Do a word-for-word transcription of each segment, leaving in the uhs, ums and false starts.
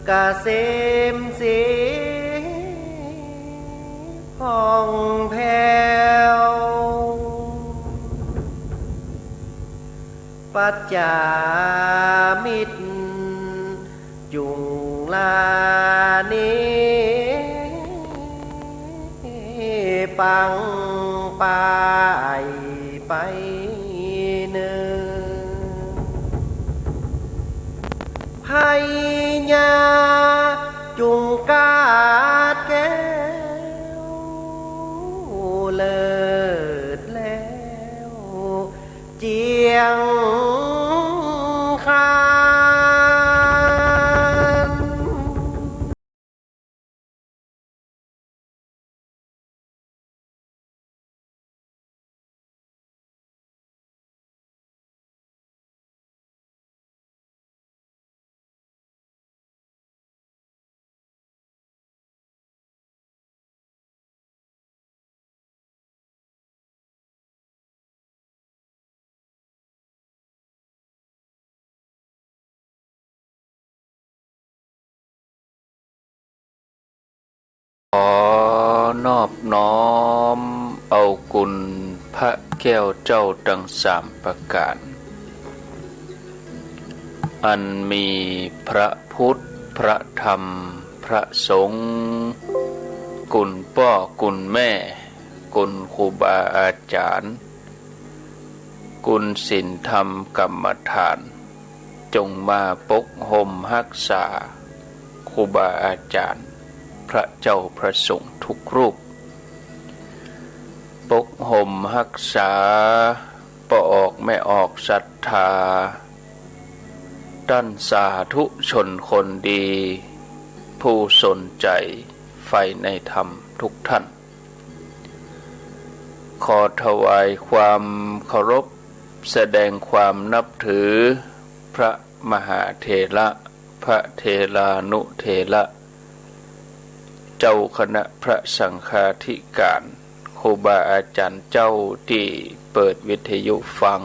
เกษมศรีผ่องแผ้ว ปัจจามิตร จุ่งลานี้ ปังปายไปเนิน พญาจุ่งกาดแก้ว เลิศแล้ว เจียงคาน ขอนอบน้อมเอาคุณพระแก้วเจ้าตังสามประก๋าน อันมีพระพุทธ พระธรรม พระสงฆ์ คุณป้อคุณแม่ คุณครูบาอาจ๋ารย์ คุณศีลธรรมกรรมฐาน จงมาปกห่มฮักษาครูบาอาจ๋ารย์ พระเจ้าพระสงฆ์ทุกรูป ปกห่มฮักษาป้อออกแม่ออกศรัทธา ต้านสาธุชนคนดี ผู้สนใจ๋ใฝ่ในธรรมทุกท่าน ขอถวายความเคารพ แสดงความนับถือ พระมหาเถระ พระเถรานุเถระ เจ้าคณะพระสังฆาธิการ ครูบาอาจ๋ารย์เจ้าตี้เปิดวิทยุฟัง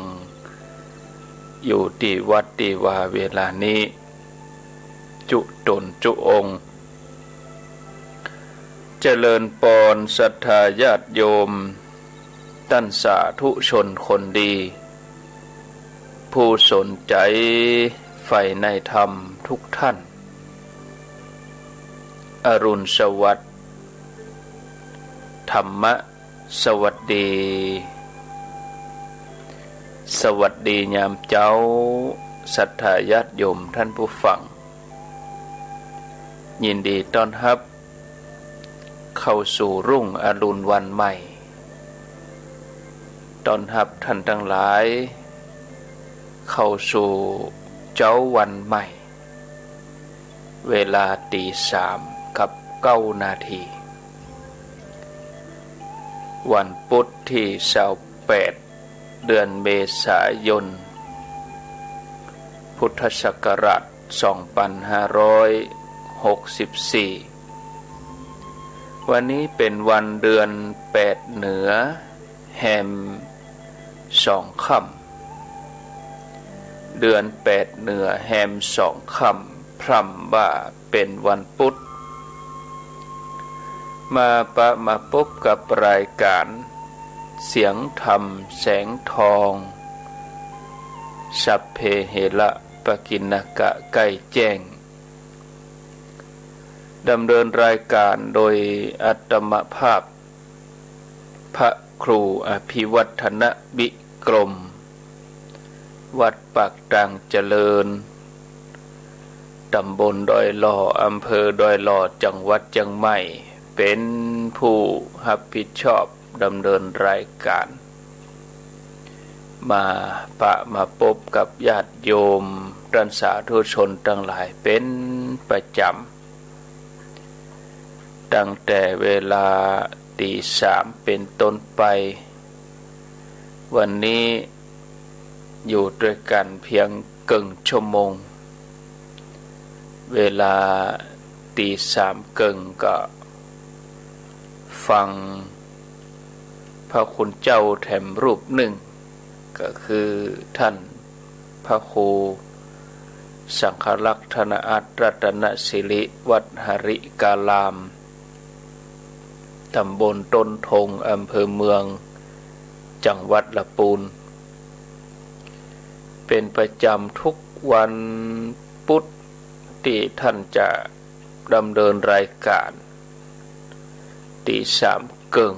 อยู่ตี้วัดตี้วาเวลานี้ จุต๋นจุองค์ เจริญปอนศรัทธาญาติโยม ต้านสาธุชนคนดี ผู้สนใจ๋ใฝ่ในธรรมทุกท่าน อรุณสวัสดิ์ ธรรมะสวัสดี สวัสดียามเจ๊า ศรัทธาญาติโยมท่านผู้ฟัง ยินดีต้อนฮับ เข้าสู่รุ่งอรุณวันใหม่ ต้อนฮับท่านตังหลาย เข้าสู่เจ๊าวันใหม่ เวลาตี๋สามกับเก้านาที วันปุ๊ดตี้ซาวแปด เดือนเมษายน พุทธศักราชสองปันห้าร้อยหกสิบสี่ วันนี้เป๋นวันเดือนแปดเหนือ แฮมสองค่ำ เดือนแปดเหนือ แฮมสองค่ำ พร่ำว่าเป๋นวันปุ๊ด มาปะมาปบกับรายก๋าน เสียงธรรมแสงทอง สัพเพเหระปกิณณกะใก้แจ้ง ดำเนินรายก๋านโดยอาตมาภาพ พระครูอภิวัฒนวิกรม วัดปากตางเจริญ ต๋ำบลดอยหล่อ อำเภอดอยหล่อ จังหวัดเจียงใหม่ เป๋นผู้ฮับผิดชอบดำเนินรายก๋าน มาปะมาปบกับญาติโยม ต้านสาธุชนตังหลายเป๋นประจ๋ำ ตั้งแต่เวลาตี๋สามเป๋นต้นไป วันนี้อยู่ตวยกั๋นเปียงเกิ่งชั่วโมง เวลาตี๋สามเกิ่งก็ฟังพระคุณเจ้าแถมรูปนึ่ง ก็คือต้านพระครู สังฆรักษ์ธนอัตรรัตนสิริ วัดหริการาม ตำบลต้นธง อำเภอเมือง จังหวัดละปูน เป๋นประจ๋ำทุกวันปุ๊ดตี้ต้านจะดำเนินรายก๋าน ตี๋สามเกิ่ง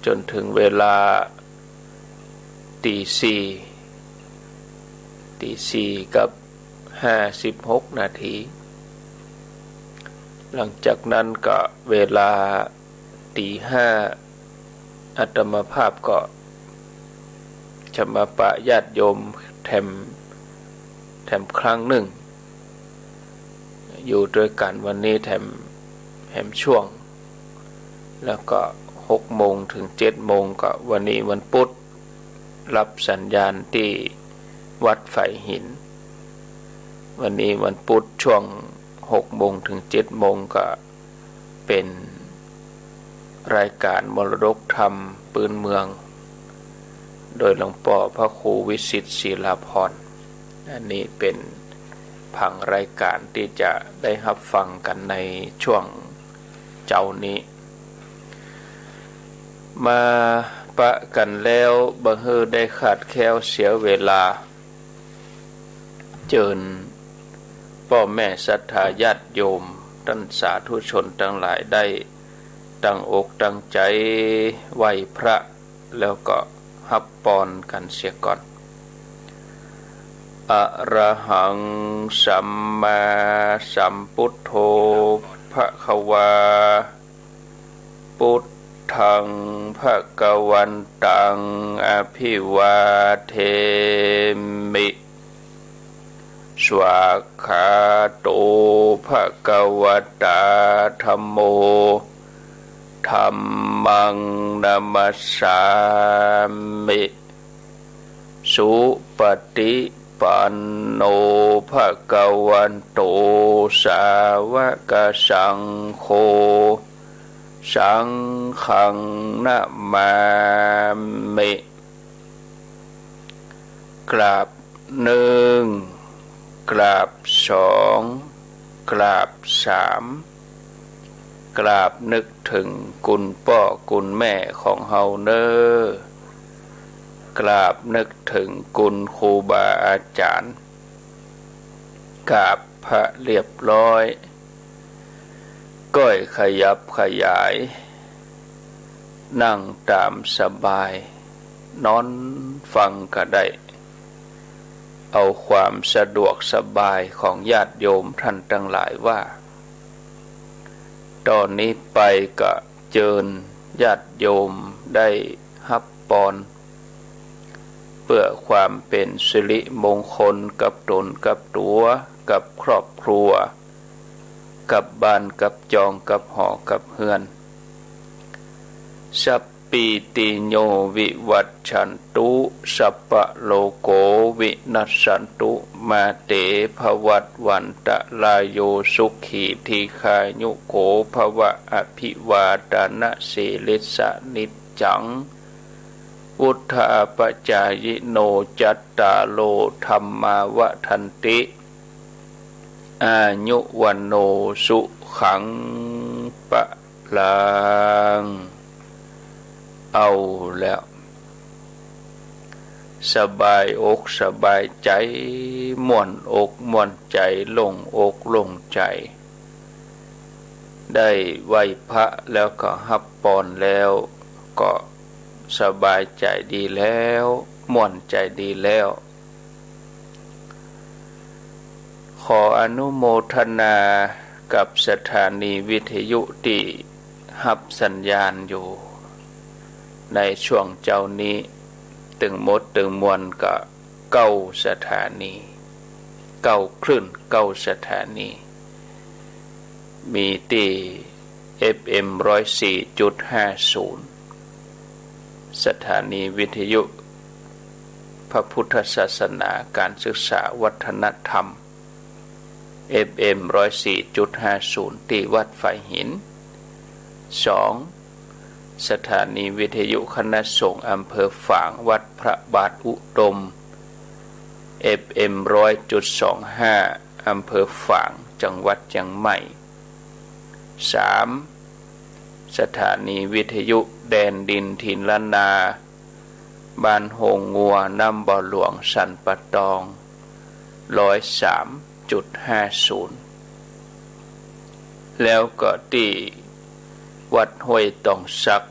จ๋นเถิงเวลา ตี๋สี่ ตี๋สี่กับห้าสิบหกนาที หลังจากนั้นก็เวลาตี๋ห้า อาตมาภาพก็จะมาปะญาติโยมแถม แถมครั้งนึ่ง อยู่ตวยกั๋นวันนี้แถม แถมช่วง แล้วก็หกโมงเถิงเจ็ดโมง ก็วันนี้วันปุ๊ด ฮับสัญญาณตี้วัดฝายหิน วันนี้วันปุ๊ดช่วงหกโมงเถิงเจ็ดโมง ก็เป๋นรายก๋านมรดกธรรมปื๊นเมือง โดยหลวงป้อพระครูวิสิทธิ์ศิลาภรณ์ อันนี้เป๋นผังรายก๋านตี้จะได้ฮับฟังกั๋นในช่วงเจ๊านี้ มาปะกั๋นแล้วบ่หื้อได้ขาดแคลนเสียเวลา เจิญป้อแม่ศรัทธาญาติโยม ต้านสาธุชนตังหลายได้ตั้งอกตั้งใจ๋ไหว้พระ แล้วก็ฮับปอนกั๋นเสียก่อน อะระหัง สัมมาสัมพุทโธ ภะคะวา พุทธัง ภะคะวันตัง อะภิวาเทมิ สวากขาโต ภะคะวะตา ธัมโม ธัมมัง นะมัสสามิ สุปะติปันโน ภะคะวันโต สาวะกะสังโฆ สังฆัง นะมามิ กราบนึ่ง กราบสอง กราบสาม กราบนึกเถิงคุณป้อคุณแม่ของเฮาเน่อ กราบนึกเถิงคุณครูบาอาจ๋ารย์ กราบพระเรียบร้อย ก้อยขยับขยาย นั่งต๋ามสบาย นอนฟังก็ได้ เอาความสะดวกสบายของญาติโยมต้านตังหลายว่า ต๋อนนี้ไปก็เจิญญาติโยมได้ฮับปอน เปื้อความเป๋นสิริมงคลกับต๋นกับตั๋ว กับครอบครัว กับบ้านกับจอง กับหอกับเฮือน สัพพีติโย วิวัชชันตุ สัพพะโรโค วินัสสันตุ มาเต ภวัตวันตะราโย สุขี ทีฆายุโข ภวะ อะภิวาทะนะสีลิสสะ นิจจัง วุฑฒาปะจายิโน จัตตาโร ธัมมา วัฑฒันติ อายุ วัณโณ สุขัง พะลัง เอาแล้ว สบายอกสบายใจ๋ ม่วนอกม่วนใจ๋ โล่งอกโล่งใจ๋ ได้ไหว้พระแล้วก็ฮับปอนแล้ว ก็สบายใจ๋ดีแล้ว ม่วนใจ๋ดีแล้ว ขออนุโมทนากับสถานีวิทยุตี้ฮับสัญญาณอยู่ ในช่วงเจ๊านี้ ตึงหมดตึงมวลก็เก้าสถานี เก้าคลื่น เก้าสถานี มีตี้ เอฟเอ็ม ร้อยสี่จุดห้าศูนย์ สถานีวิทยุพระพุทธศาสนา การศึกษาวัฒนธรรม เอฟเอ็ม ร้อยสี่จุดห้าศูนย์ ตี้วัดฝายหิน สอง สถานีวิทยุคณะสงฆ์อำเภอฝาง วัดพระบาทอุดม เอฟเอ็ม ร้อยจุดสองห้า อำเภอฝาง จังหวัดเจียงใหม่ สาม สถานีวิทยุแดนดินถิ่นล้านนา บ้านโฮงงัว น้ำบ่อหลวง สันป่าตอง ร้อยสามจุดห้าศูนย์ แล้วก็ตี้วัดห้วยตองสัก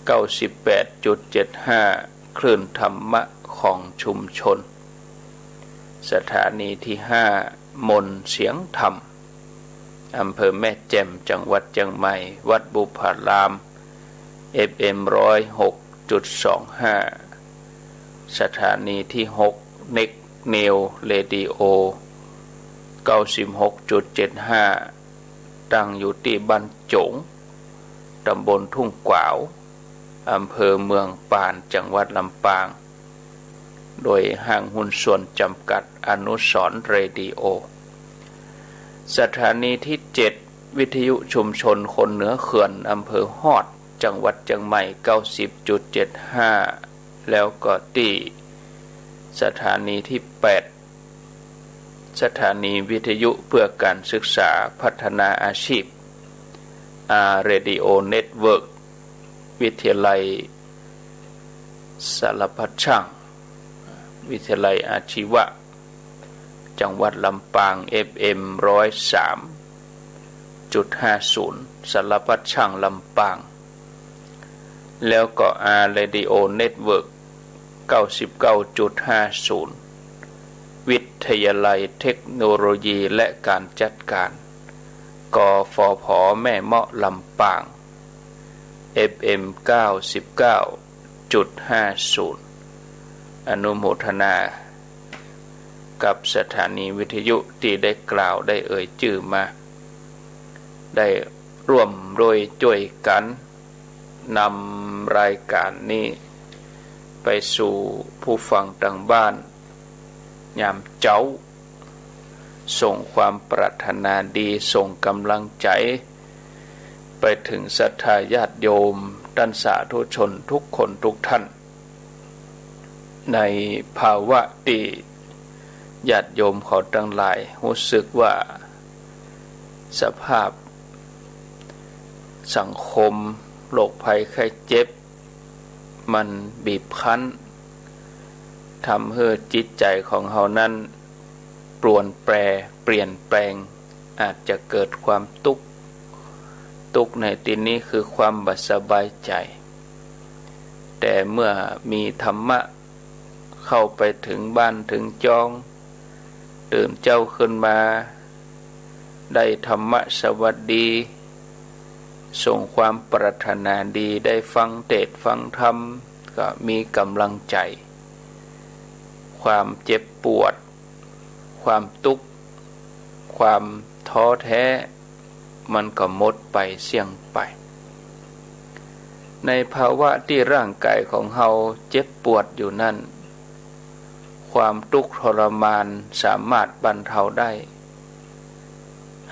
เก้าสิบแปดจุดเจ็ดห้า คลื่นธรรมะของชุมชน สถานีที่ห้า มนต์เสียงธรรม อำเภอแม่แจ่ม จังหวัดเจียงใหม่ วัดบุพาราม เอฟเอ็ม ร้อยหกจุดสองห้า สถานีที่หก เน็กนิวเรดิโอ เก้าสิบหกจุดเจ็ดห้า ตั้งอยู่ตี้บ้านโจ๋ง ตำบลทุ่งกวาว อำเภอเมืองปาน จังหวัดลำปาง โดยห้างหุ้นส่วนจำกัดอนุสรณ์เรดิโอ สถานีที่เจ็ด วิทยุชุมชนคนเหนือเขื่อน อำเภอฮอด จังหวัดเจียงใหม่ เก้าสิบจุดเจ็ดห้า แล้วก็ตี้สถานีที่แปด สถานีวิทยุเพื่อการศึกษาพัฒนาอาชีพ อาร์ เรดิโอ เน็ตเวิร์ก วิทยาลัยสารพัดช่าง วิทยาลัยอาชีวะ จังหวัดลำปาง เอฟเอ็ม ร้อยสามจุดห้าศูนย์ สารพัดช่างลำปาง แล้วก็ อาร์ เรดิโอ เน็ตเวิร์ก เก้าสิบเก้าจุดห้าศูนย์ วิทยาลัยเทคโนโลยีและการจัดการ กฟผ แม่เมาะลำปาง เอฟเอ็ม เก้าสิบเก้าจุดห้าศูนย์ อนุโมทนากับสถานีวิทยุตี้ได้กล่าวได้เอ่ยจื้อมา ได้ร่วมด้วยจ้วยกั๋น นำรายก๋านนี้ไปสู่ผู้ฟังตางบ้าน ยามเจ๊า ส่งความปรารถนาดี ส่งก๋ำลังใจ๋ ไปเถิงศรัทธาญาติโยม ต้านสาธุชนทุกคนทุกท่าน ในภาวะตี้ญาติโยมเขาตังหลายฮู้สึกว่าสภาพสังคม โรคภัยไข้เจ็บ มันบีบคั้น ทำหื้อจิตใจ๋ของเฮานั้นปรวนแปร เปลี่ยนแปลง อาจจะเกิดความตุ๊กข์ ตุ๊กข์ในตี้นี้คือความบ่สบายใจ๋ แต่เมื่อมีธรรมะเข้าไปเถิงบ้านเถิงจอง ตื่นเจ๊าขึ้นมา ได้ธรรมะสวัสดี ส่งความปรารถนาดี ได้ฟังเตสน์ฟังธรรม ก็มีก๋ำลังใจ๋ ความเจ็บปวด ความตุ๊กข์ ความท้อแท้ มันก็หมดไปเสี้ยงไป ในภาวะตี้ร่างก๋ายของเฮาเจ็บปวดอยู่นั้น ความตุ๊กข์ทรมานสามารถบรรเทาได้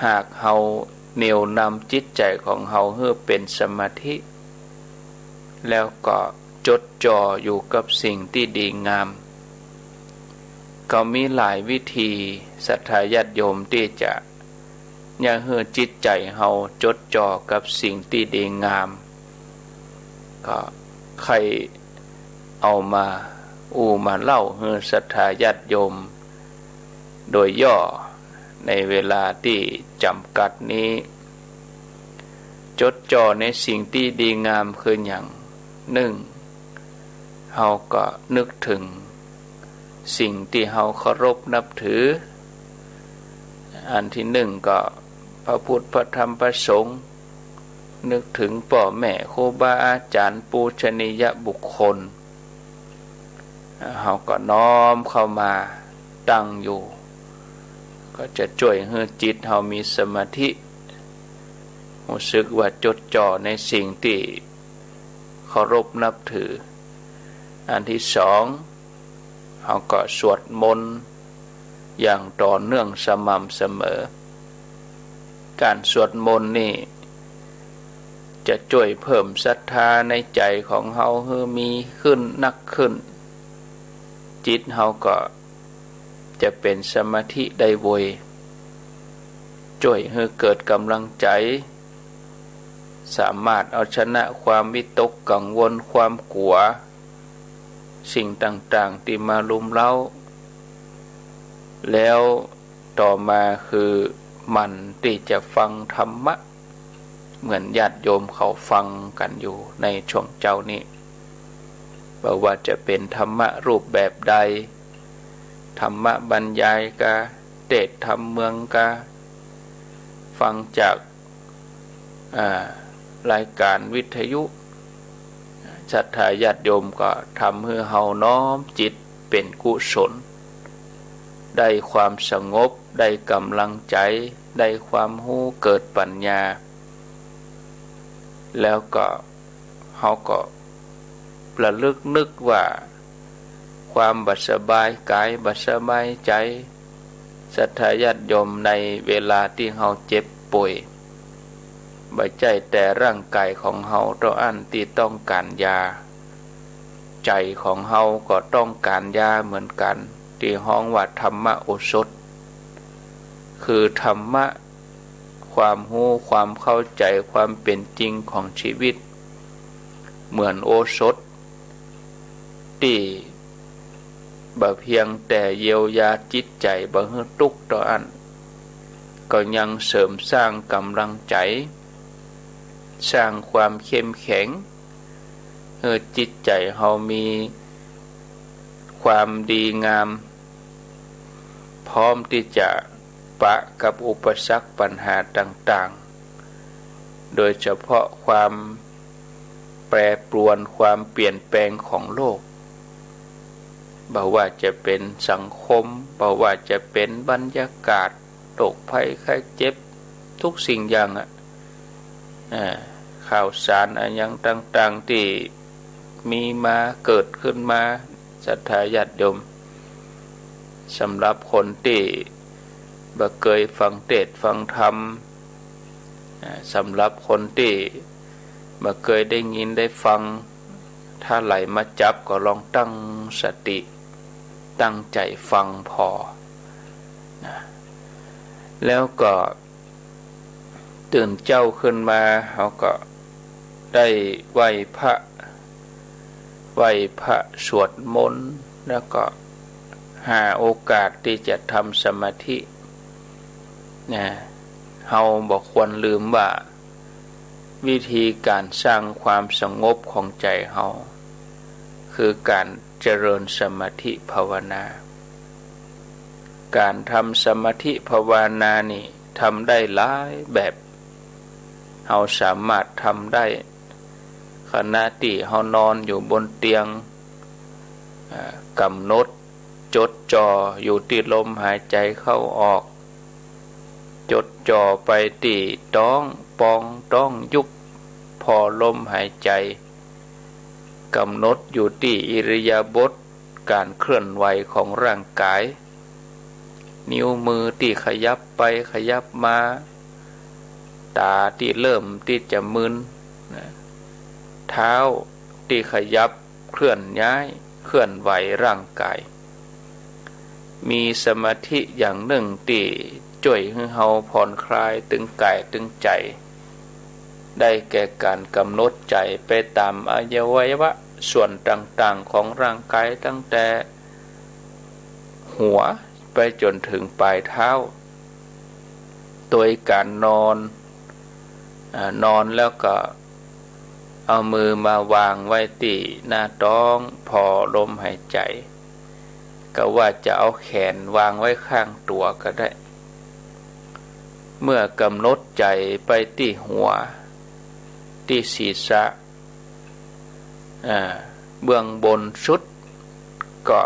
หากเฮาเหนี่ยวนำจิตใจ๋ของเฮาหื้อเป๋นสมาธิ แล้วก็จดจ่ออยู่กับสิ่งตี้ดีงาม ก็มีหลายวิธี ศรัทธาญาติโยมตี้จะเยียะหื้อจิตใจ๋เฮาจดจ่อกับสิ่งตี้ดีงาม ก็ใค่เอามาอู้มาเล่าหื้อศรัทธาญาติโยม โดยย่อในเวลาตี้จ๋ำกัดนี้ จดจ่อในสิ่งตี้ดีงามคือหยัง นึ่ง เฮาก็นึกเถิงสิ่งตี้เฮาเคารพนับถือ อันตี้นึ่งก็พระพุทธ พระธรรม พระสงฆ์ นึกเถิงป้อแม่ ครูบาอาจ๋ารย์ ปูชนียบุคคล เฮาก็น้อมเข้ามาตั้งอยู่ ก็จะจ้วยหื้อจิตเฮามีสมาธิ ฮู้สึกว่าจดจ่อในสิ่งตี้เคารพนับถือ อันตี้สอง เฮาก็สวดมนต์อย่างต่อเนื่องสม่ำเสมอ ก๋านสวดมนต์นี่จะจ้วยเพิ่มศรัทธาในใจ๋ของเฮาหื้อมีขึ้นนักขึ้น จิตเฮาก็ จะเป๋นสมาธิได้เวย จ้วยหื้อเกิดก๋ำลังใจ๋ สามารถเอาชนะความวิตกกังวล ความกั๋ว สิ่งต่างๆ ตี้มารุมเร้า แล้วต่อมาคือหมั่นตี้จะฟังธรรมะ เหมือนญาติโยมเขาฟังกั๋นอยู่ในช่วงเจ๊านี้ บ่ว่าจะเป๋นธรรมะรูปแบบใด ธรรมะบรรยายกา เตสน์ธรรมเมืองกา ฟังจาก อ่า รายก๋านวิทยุ ศรัทธาญาติโยมก็ทำหื้อเฮาน้อมจิตเป๋นกุศล ได้ความสงบ ได้ก๋ำลังใจ๋ ได้ความฮู้ เกิดปัญญา แล้วก็ เฮาก็ระลึกนึกว่า ความบ่สบายก๋าย บ่สบายใจ๋ ศรัทธาญาติโยม ในเวลาตี้เฮาเจ็บป่วย บ่ใจ้แต่ร่างก๋ายของเฮาเต้าอั้นตี้ต้องก๋านยา ใจ๋ของเฮาก็ต้องก๋านยาเหมือนกั๋น ตี้ฮ้องว่าธรรมโอสถ คือธรรมะ ความฮู้ ความเข้าใจ๋ ความเป๋นจริงของชีวิต เหมือนโอสถ ตี้บ่เพียงแต่เยียวยาจิตใจ๋บ่หื้อตุ๊กข์เต้าอั้น ก็ยังเสริมสร้างก๋ำลังใจ๋ สร้างความเข้มแข็ง หื้อจิตใจ๋เฮามีความดีงาม พร้อมตี้จะปะกับอุปสรรคปัญหาต่างๆ โดยเฉพาะความแปรปรวน ความเปลี่ยนแปลงของโลก บ่ว่าจะเป๋นสังคม บ่ว่าจะเป๋นบรรยากาศ โรคภัยไข้เจ็บ ทุกสิ่งอย่างอะ อ่า ข่าวสารอะหยังต่างๆ ตี้มีมา เกิดขึ้นมา ศรัทธาญาติโยม สำหรับคนตี้บ่เกยฟังเตสน์ฟังธรรม อ่า สำหรับคนตี้บ่เกยได้ยินได้ฟัง ถ้าไหลมาจับก็ลองตั้งสติ ตั้งใจ๋ฟังผ่อ นะ แล้วก็ตื่นเจ๊าขึ้นมา เฮาก็ได้ไหว้พระ ไหว้พระสวดมนต์ แล้วก็หาโอกาสตี้จะทำสมาธิ นะ เฮาบ่ควรลืมว่า วิธีก๋านสร้างความสงบของใจ๋เฮา คือก๋านเจริญสมาธิภาวนา ก๋านทำสมาธิภาวนานี่ทำได้หลายแบบ เฮาสามารถทำได้ ขณะตี้เฮานอนอยู่บนเตียง อ่า ก๋ำหนดจดจ่ออยู่ตี้ลมหายใจ๋เข้าออก จดจ่อไปตี้ต๊องป่องต๊องยุบผ่อลมหายใจ๋ ก๋ำหนดอยู่ตี้อิริยาบถก๋านเคลื่อนไหวของร่างก๋าย นิ้วมือตี้ขยับไปขยับมา ต๋าตี้เริ่มตี้จะมึน นะ เท้าตี้ขยับเคลื่อนย้ายเคลื่อนไหวร่างก๋าย มีสมาธิอย่างนึ่งตี้จ้วยหื้อเฮาผ่อนคลายตึงก๋ายตึงใจ๋ ได้แก่ก๋านก๋ำหนดใจ๋ไปต๋ามอวัยวะส่วนต่างๆ ของร่างก๋าย ตั้งแต่หัวไปจ๋นเถิงป๋ายเท้า โดยก๋านนอน อ่า นอนแล้วก็เอามือมาวางไว้ตี้หน้าต๊องผ่อลมหายใจ๋ กาว่าจะเอาแขนวางไว้ข้างตั๋วก็ได้ เมื่อก๋ำหนดใจ๋ไปตี้หัว ตี้ศีรษะ อ่า เบื้องบนสุด ก็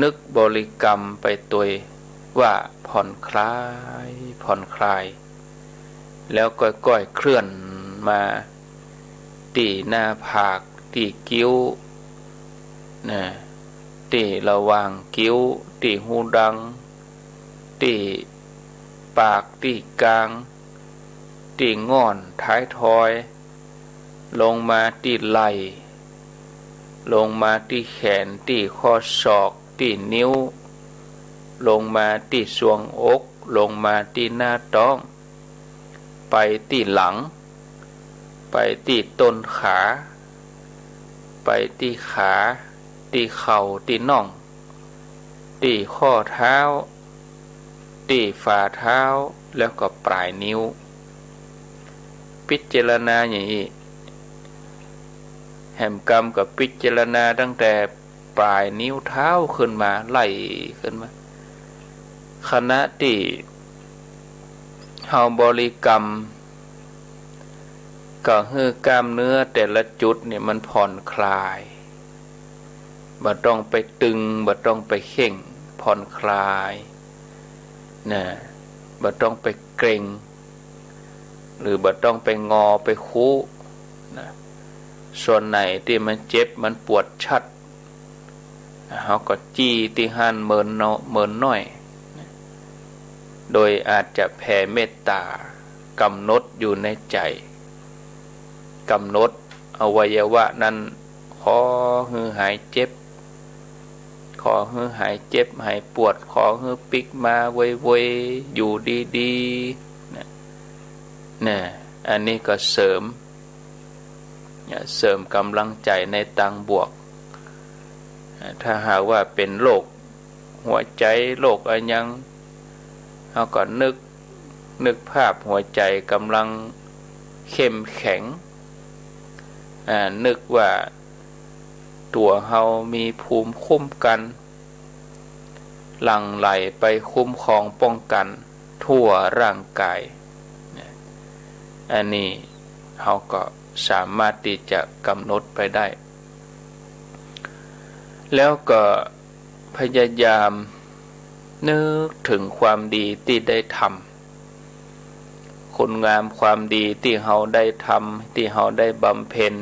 นึกบริกรรมไปตวยว่าผ่อนคลาย ผ่อนคลาย แล้วก้อยๆ เคลื่อนมาตี้หน้าผาก ตี้คิ้ว นะ ตี้ระหว่างคิ้ว ตี้ฮูดัง ตี้ปาก ตี้กราง ตี้ง่อนท้ายทอย ลงมาตี้ไหล่ ลงมาตี้แขน ตี้ข้อศอก ตี้นิ้ว ลงมาตี้ซวงอก ลงมาตี้หน้าต๊อง ไปตี้หลัง ไปตี้ต้นขา ไปตี้ขา ตี้เข่า ตี้น่อง ตี้ข้อเท้า ตี้ฝ่าเท้า แล้วก็ป๋ายนิ้ว พิจารณาอย่างอี้ แหมกำก็พิจารณาตั้งแต่ป๋ายนิ้วเท้าขึ้นมา ไล่ขึ้นมา ขณะตี้เฮาบริกรรม ก็หื้อกล้ามเนื้อแต่ละจุดเนี่ยมันผ่อนคลาย บ่ต้องไปตึง บ่ต้องไปเข่ง ผ่อนคลาย นะ บ่ต้องไปเกร็ง หรือบ่ต้องไปงอไปคู้ นะ ส่วนไหนตี้มันเจ็บ มันปวดชัด เฮาก็จี้ตี้หั้นเมินเนาะ เมินน้อย โดยอาจจะแผ่เมตตา กำหนดอยู่ในใจ๋ กำหนดอวัยวะนั้น ขอหื้อหายเจ็บ ขอหื้อหายเจ็บหายปวด ขอหื้อปิ๊กมาไวๆ อยู่ดีๆ นะ นะ อันนี้ก็เสริม เนี่ย เสริมก๋ำลังใจ๋ในตางบวก ถ้าหากว่าเป๋นโรคหัวใจ๋ โรคอะหยัง เฮาก็นึก นึกภาพหัวใจ๋ก๋ำลังเข้มแข็ง อ่า นึกว่าตั๋วเฮามีภูมิคุ้มกั๋น หลั่งไหลไปคุ้มครองป้องกั๋นทั่วร่างก๋าย เนี่ย อันนี้เฮาก็สามารถตี้จะกำหนดไปได้ แล้วก็พยายามนึกเถิงความดีตี้ได้ทำ คุณงามความดีตี้เฮาได้ทำ ตี้เฮาได้บำเพ็ญ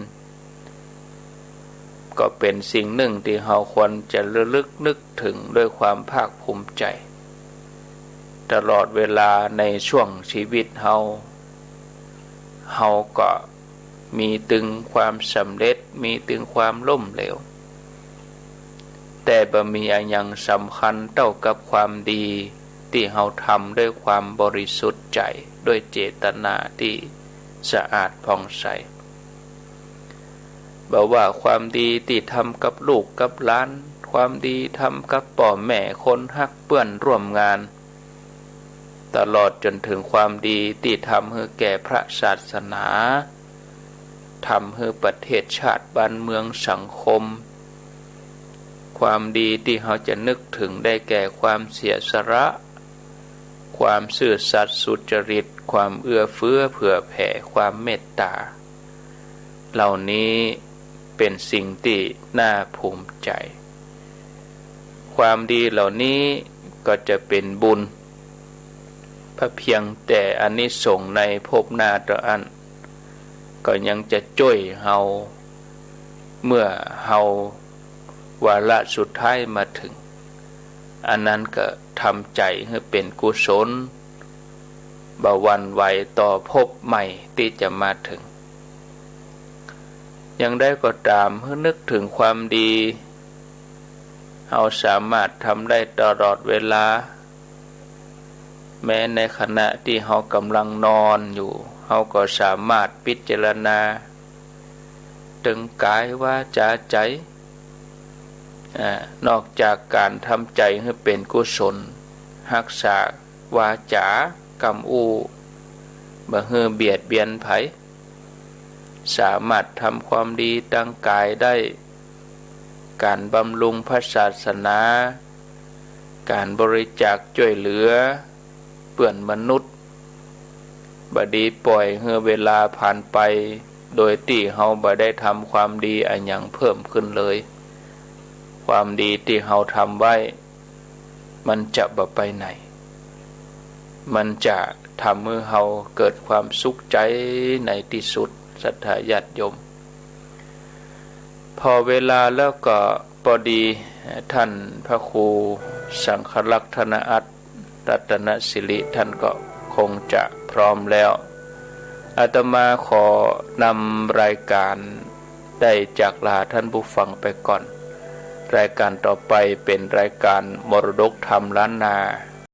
ก็เป๋นสิ่งนึ่งตี้เฮาควรจะระลึกนึกเถิงด้วยความภาคภูมิใจ๋ ตลอดเวลาในช่วงชีวิตเฮา เฮาก็มีตึงความสำเร็จ มีตึงความล้มเหลว แต่บ่มีอะหยังสำคัญเต้ากับความดีตี้เฮาทำด้วยความบริสุทธิ์ใจ๋ ด้วยเจตนาตี้สะอาดผ่องใส บ่ว่าความดีตี้ทำกับลูกกับหลาน ความดีทำกับป้อแม่คนฮัก เปื้อนร่วมงาน ตลอดจ๋นเถิงความดีตี้ทำหื้อแก่พระศาสนา ทำหื้อประเทศชาติบ้านเมืองสังคม ความดีตี้เฮาจะนึกเถิงได้แก่ความเสียสละ ความซื่อสัตย์สุจริต ความเอื้อเฟื้อเผื่อแผ่ ความเมตตา เหล่านี้เป๋นสิ่งตี้น่าภูมิใจ๋ ความดีเหล่านี้ก็จะเป๋นบุญ เพียงแต่อานิสงส์ในภพหน้าเต้าอั้น ก็ยังจะจ้วยเฮา เมื่อเฮาวาระสุดท้ายมาเถิง อันนั้นก็ทำใจ๋หื้อเป๋นกุศล บ่หวั่นไหวต่อภพใหม่ตี้จะมาเถิง อย่างใดก็ต๋าม หื้อนึกเถิงความดี เฮาสามารถทำได้ตลอดเวลา แม้ในขณะตี้เฮากำลังนอนอยู่ เฮาก็สามารถพิจารณาเถิงก๋าย วาจา ใจ๋ อ่า นอกจากก๋านทำใจ๋หื้อเป๋นกุศล ฮักษาวาจากำอู้ บ่หื้อเบียดเบียนใผ สามารถทำความดีตางก๋ายได้ ก๋านบำรุงพระศาสนา ก๋านบริจาคจ้วยเหลือเปื้อนมนุษย์ บ่ดีป่อยหื้อเวลาผ่านไป โดยตี้เฮาบ่ได้ทำความดีอะหยังเพิ่มขึ้นเลย ความดีตี้เฮาทำไว้ มันจะบ่ไปไหน มันจะทำหื้อเฮาเกิดความสุขใจ๋ในตี้สุด ศรัทธาญาติโยม พอเวลาแล้วก็ปอดี ท่านพระครูสังฆรักษ์ธนอัต รัตนสิริ ท่านก็คงจะพร้อมแล้ว อาตมาขอนำรายการได้จากลาท่านผู้ฟังไปก่อน รายการต่อไปเป๋นรายการมรดกธรรมล้านนา